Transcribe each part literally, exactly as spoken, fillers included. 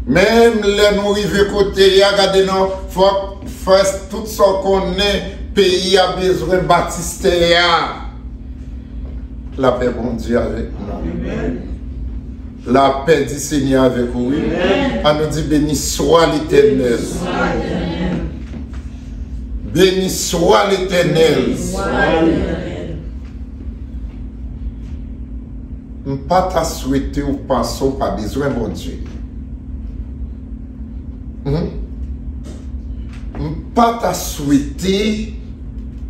Menm lè nou rive kote a, gade non, fòk fè tout sa w konnen peyi a bezwen batistè a. Lapè Bondye avèk nou. Lapè di Senyè avèk ou, wi. An nou di, beni swa Letènèl. Beni swa Letènèl. M pa ta swete w panse w pa bezwen Bondye. Hmm? M pa ta swete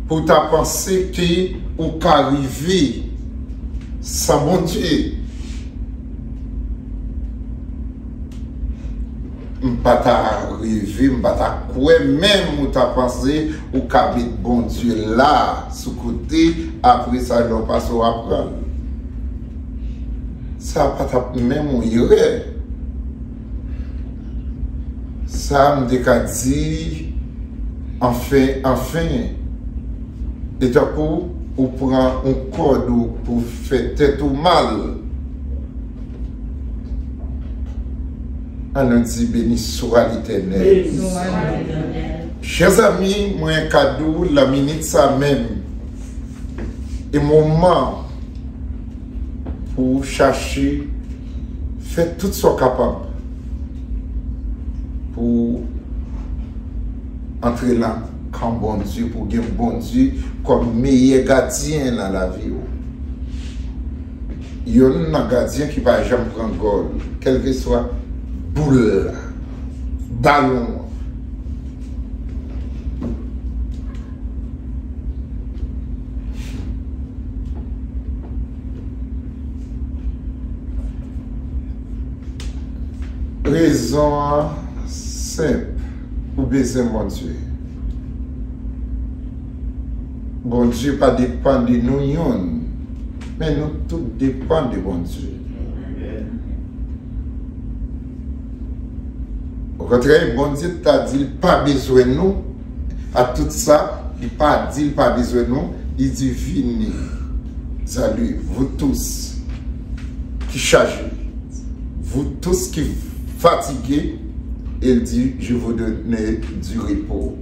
pou w ta panse ke ou ka rive san Bondye. M pa ta reve, m pa ta kwè menm ou ta panse ou ka met Bondye la sou kote, apre sa lè w pase w ap pran l. Sa pa t ap menm yon erè. Sa m te ka di, anfen, anfen, e tankou ou pran yon kòd ou pou fè tèt ou mal. An nou di, beni swa Letènèl. Chè zanmi, mwen ka di w, nan minit sa menm, e moman pou w chache fè tout sa w kapab pou w antre nan kan Bondye, pou w gen Bondye kòm meyè gadyen nan lavi w. Youn nan gadyen ki pa janm pran gòl, kèlkeswa boul la, balon an. Rezon an senp, ou bezwen Bondye. Bondye pa depann de nou youn, men nou tout depann de Bondye. Okontrè, Bondye ta di l pa bezwen nou, ak tout sa, li pa di l pa bezwen nou, li di, venez à lui, vous tous qui chargez, vous tous qui fatigués, e l di, je vous donne du repos.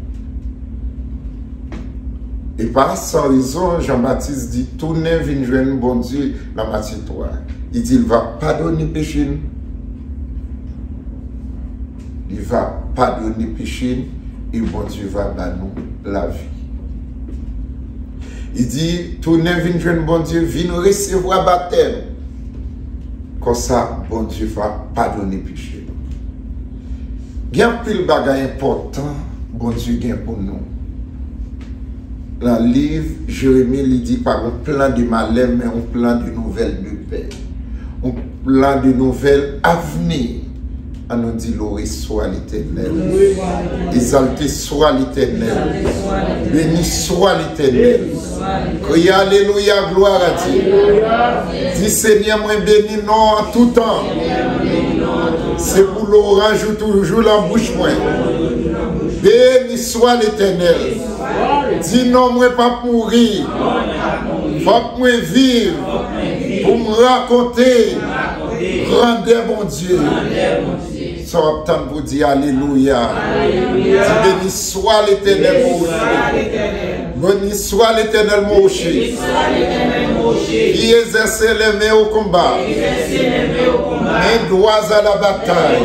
E pa san rezon, Jan Batis di, tounen vin jwenn Bondye nan Matye twa. Li di, il va pardonner péché nou. Li va padone peche n, e Bondye va ba nou lavi. Li di, tounen vin jwenn Bondye, vin resevwa batèm. Konsa, Bondye va padone peche nou. Gen anpil bagay enpòtan Bondye gen pou nou. Nan liv Jeremi, li di, pa gen plan de malè, men yon plan de nouvèl de pè. Yon plan de nouvèl avni. An nou di, lore swa Letènèl. Egzalte swa Letènèl. Beni swa Letènèl. Kriye alelouya, glwa a Dye. Di, Senyè, mwen beni non an toutan. Se pou lwanj ou toujou nan bouch mwen. Beni swa Letènèl. Di, non mwen p ap mouri. Fòk mwen viv pou m rakonte grandè Bondye. Sa w ap tann pou di alelouya. Di, beni swa Letènèl, mon rocher. Beni swa Letènèl, mon rocher. Qui exerce les mains au combat. Mes doigts à la bataille.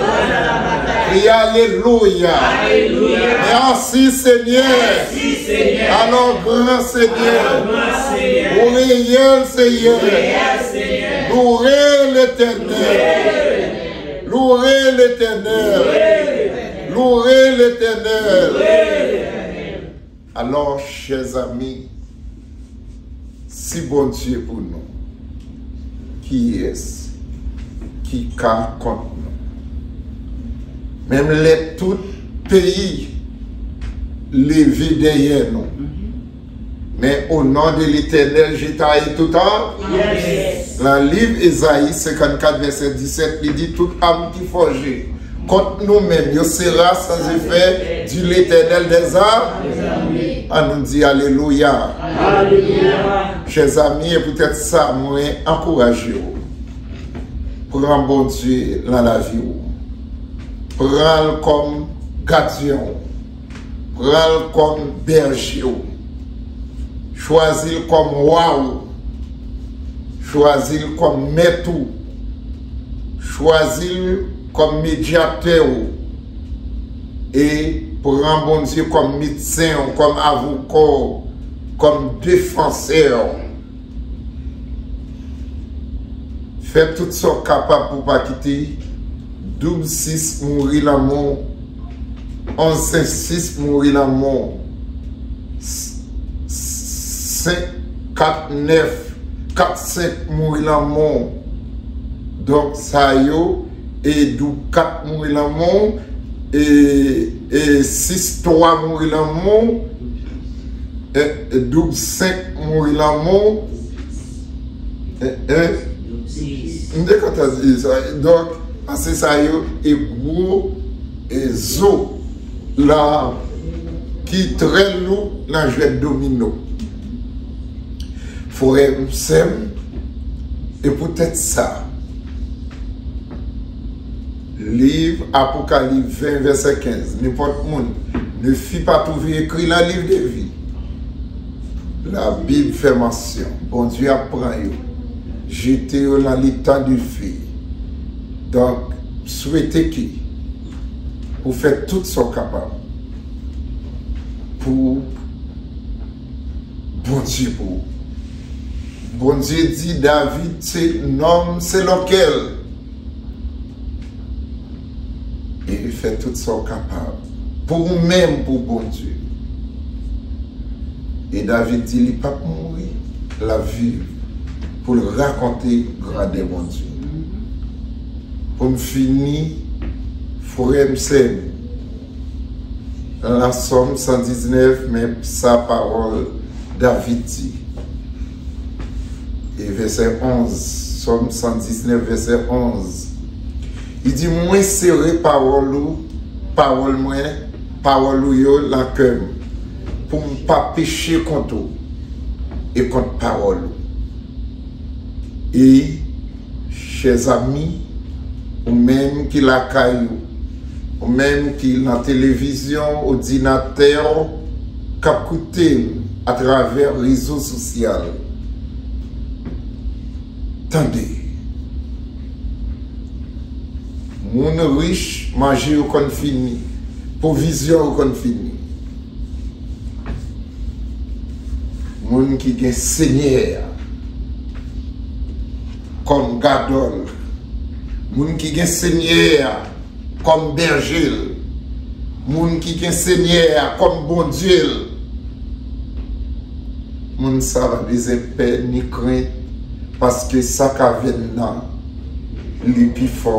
Kriye alelouya. Merci Seigneur. Alors grand Seigneur. Ou reyèl Seyè. Louwe Letènèl. Louwe Letènèl. Louwe Letènèl. Alò, chè zanmi, si Bondye pou nou, kiyès ki ka kont nou? Menm lè tout peyi leve dèyè nou, men au nom de l'Éternel, je taille tout arc. Nan liv Ezayi senkannkat, vèsè disèt, li di, tout arme qui forgée contre nous-mêmes, il sera sans effet, dit l'Éternel des armées. An nou di alelouya. Chè zanmi, e poutèt sa, mwen ankouraje w. Pran Bondye nan lavi w. Pran l kòm gadyen w. Pran l kòm bèje w. Chwazi l kòm wa w. Chwazi l kòm mèt ou. Chwazi l kòm medyatè w. E pran Bondye kòm medsen w, kòm avoka w, kòm defansè w. Fè tout sa w kapab pou w pa kite doub sis mouri lanmò w, onz senk sis mouri lanmò w, senk kat nèf kat senk mouri lanmò w. Donk, sa yo, e doub kat mouri lanmò w, e, e sis twa mouri lanmò w, e, e doub senk mouri lanmò w, e, e, m te kontan di sa. Donk, pase sa yo, e gwo, e zo la ki trè lou nan jwèt domino. Frè m, sè m, e poutèt sa, liv Apocalypse vingt, vèsè kenz, nenpòt moun, ne fut pas trouvé écrit dans le livre de vie. Labib fè mansyon, Bondye ap pran yo, jete yo nan letan de fe. Donk, m swete ke ou fè tout sa w kapab pou Bondye pou ou. Bondye di David se nonm selon kè l. E fè tout sa w kapab pou ou menm, pou Bondye. E David di li p ap mouri, l ap viv pou l rakonte grandè Bondye. Pou m fini, frè m, sè m, nan Sòm san diznèf, men sa pawòl David di. E vèsè onz, Sòm san diznèf, vèsè onz. Li di, mwen sere pawòl ou, pawòl mwen, pawòl ou yo nan kè m, pou m pa peche kont ou e kont pawòl ou. E, chè zanmi, ou menm ki lakay ou, ou menm ki nan televizyon, òdinatè w, k ap koute m atravè rezo sosyal, tande. Moun rich, manje yo konn fini, pwovizyon yo konn fini. Moun ki gen Senyè a kòm gadò l, moun ki gen Senyè a kòm bèje l, moun ki gen Senyè a kòm Bondye l, moun sa a pa bezwen pè ni krent, paske sa k avè n nan, li pi fò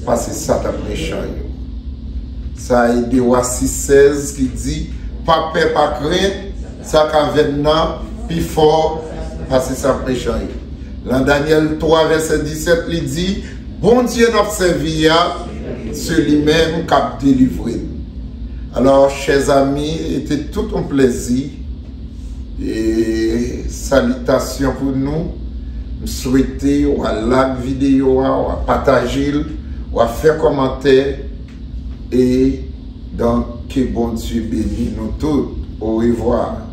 pase sa k ap mechan yo. Sa e de Wa sis sèz ki di, pa pè, pa krent, sa k avè n nan pi fò pase sa k ap mechan yo. Nan Danyèl twa, vèsè disèt, li di, Bondye n ap sèvi a, se li menm k ap delivre n. Alò, chè zanmi, e te tout yon plèzi e salitasyon pou nou. M swete w a like videyo a, w a pataje l, w a fè kòmantè. E donk, ke Bondye beni nou tout. Orevwa.